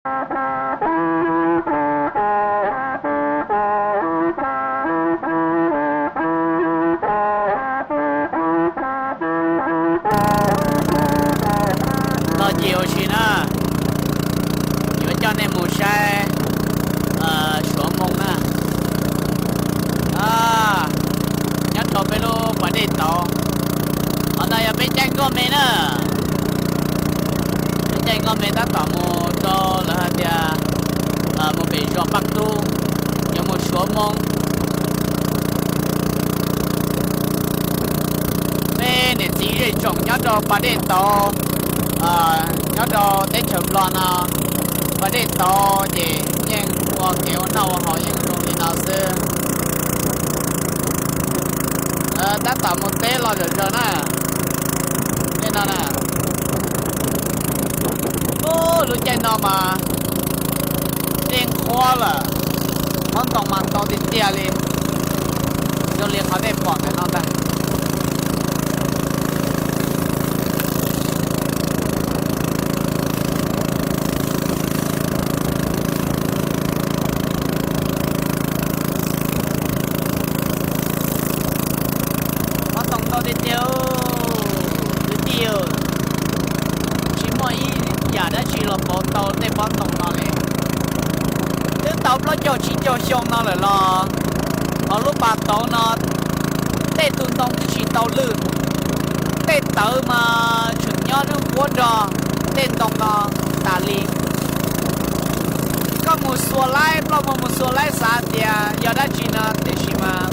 Txog ces ua si na, yuav coj nej mus saib Suav Moo na. Nyob rau peb lub pas dej tauv, qhov no yog peb caij nkoj me na. Peb caij nkoj me tab tom mus rau lawv hais tias mus pem zos Paj Tub, yuav mus Suav Moo. Peb niam txiv zej tsoom nyob rau pas dej tauv, nyob rau teb chaws Nplog no, pas dej tauv ces yeej ua kev ua noj ua haus yeej zoo li no xwb. Tab tom mus teb los zom zaws na. Tej no na, lub caij no mas dej nqhuab lawm, hoob ntoo mas ntau tiag tiag li, zoo li qhov nej pom ntawm no ntag. Pob ntoo ntau tiag tiag, kwv tij, tsis muaj ib yam dab tsi los pauv tau tej pob ntoo no li. Twb tau plaub caug tsib caug xyoo no lawm los hauv lub pas tauv no tej tus ntoo twb tsis tau lwj, tej tawv mas tseem nyob nruab nrog tej ntoo no tas li. Koj mus xuas laib, ploj mus mus xuas laib xav tias yog dab tsi no, tiam sis mas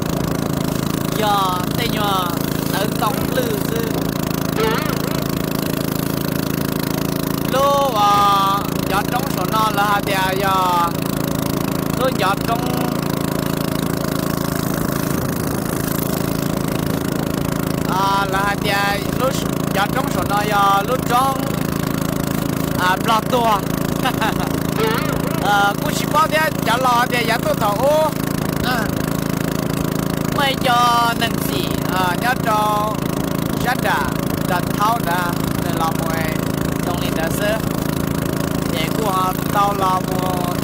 yog tej nyuag tawv ntoo lwj xwb. Lub ncov roob saum no lawv hais tias yog lub ncov roob, lawv hais tias lub ncov roob saum no yog lub roob Nplog tuag. Kuj tsis paub thiab, cov laus tias yav tuaj thaum ub muaj ib co neeg txim nyob rau sab nram Nram Thaub ntawd, nws los mus zoo li ntawd xwb, ces kuj ho tau los mus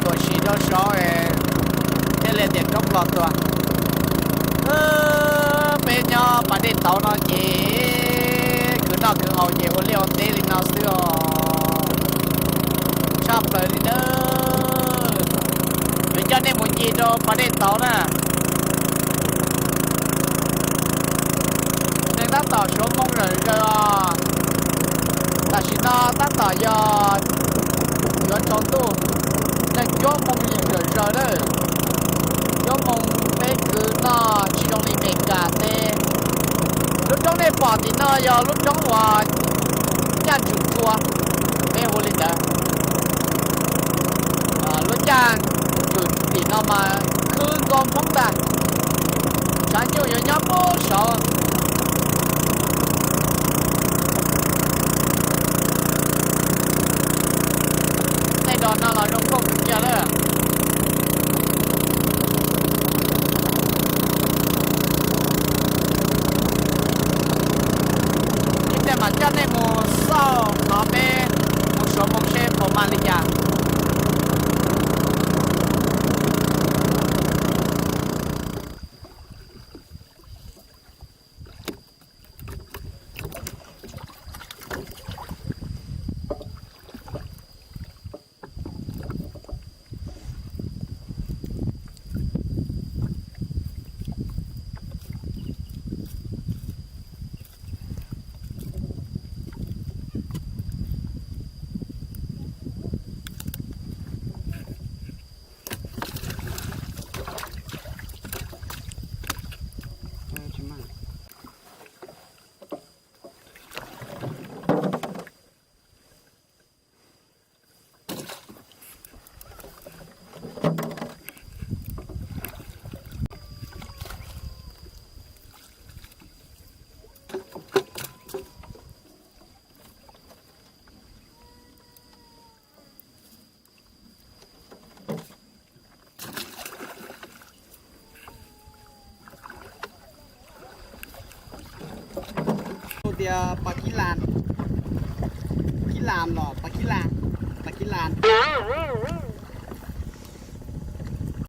tuam sim rau saud thiaj li tias roob Nplog tuag. Peb nyob pas dej tauv no ces khwv noj khwv haus ces ua liaj ua teb li no xwb os. Tshaj plaws li na. Yuav coj nej mus ncig rau pas dej tauv na. Neeg tab tom suav moo zawm zaws os. Tam sim no tab tom yog yuav tsaus ntuj, neeg cuab moo zawm zaws na. Cuab moo peb khwv noj tsis zoo li Meskas teb. Lub roob nej pom tim no yog lub roob uas Caj Ntswm Tsua, peb hu li ntawd. Lub caj ntswm tim no mas khwv nkaus Hmoob ntag. Tshav nyuj yuav nyob puag saud. Tej dos no los zoo nkauj kawg kiag lawm. Ib pliag mam coj nej mus xauj qhov peb mus suav moo seb puas mag li cas. Tias pas khib las, khib las los pas khib las, pas Ib las ntawd.